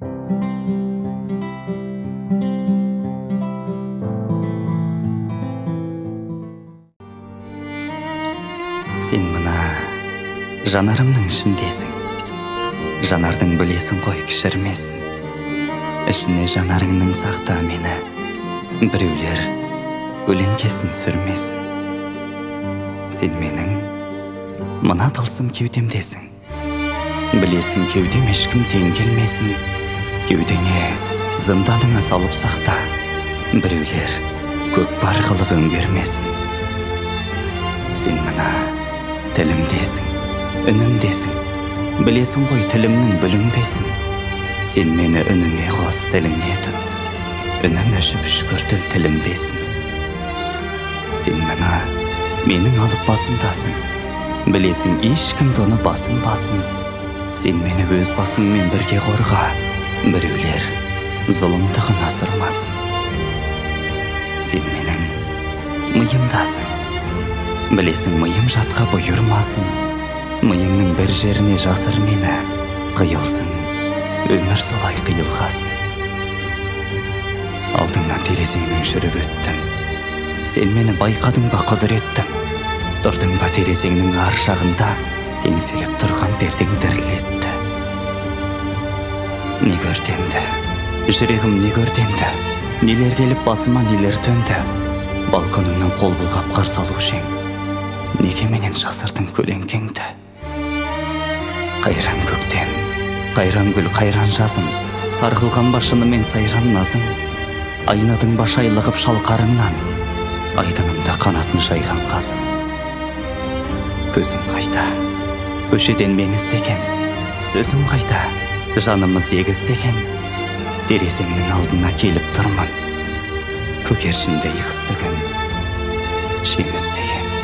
Сен мына жанарымның ішіндесің. Жанардың білесің ғой кішірмесін. Ішіне жанарыңның сақта мені. Біреулер көлеңкесін түсірмесін. Сен менің мына тылсым кеудемдесің. Білесің кеудем ешкім тең келмесін. Кеудеңе зынданыңа салып сақта. Біреулер көкпар қылып өңгермесін. Сен мына тілімдесің, үнімдесің. Білесің ғой тілімнің бүлінбесін. Сен мені үніңе қос, тіліңе тұт. Үнім өшіп үшкір тіл тілінбесін. Сен мына менің алып басымдасың. Білесің ешкім тоны басынбасын. Сен мені өз басыңмен бірге қорға. Біреулер зұлымдығын асырмасын. Сен менің миымдасың. Білесің миым жатқа бұйырмасын. Миыңның бір жеріне жасыр мені. Қиылсын, өмір солай қиылғасын. Алдыңнан терезеңнің жүріп өттім. Сен мені байқадың ба құдіреттім. Тұрдың ба терезеңнің ар жағында, теңселіп тұрған пердең дірілетті. Не көрденді, жүрегім не көрденді, нелер келіп басыма нелер төнді. Балконыңнан қол бұлғап қарсы алушы ең. Неге менен жасырдың көлеңкеңді? Қайран көктем, қайран гүл, қайран жазым, сарғылған ба шынымен сайран назым? Айнадың ба шайлығып шалқарыңнан, айдынымда қанатын жайған қазым. Көзің қайда, көшеден мен іздеген, сөзің қайда, жанымыз егіздеген. Терезеңнің алдына келіп тұрмын, көгершіндей қысты күн жем іздеген.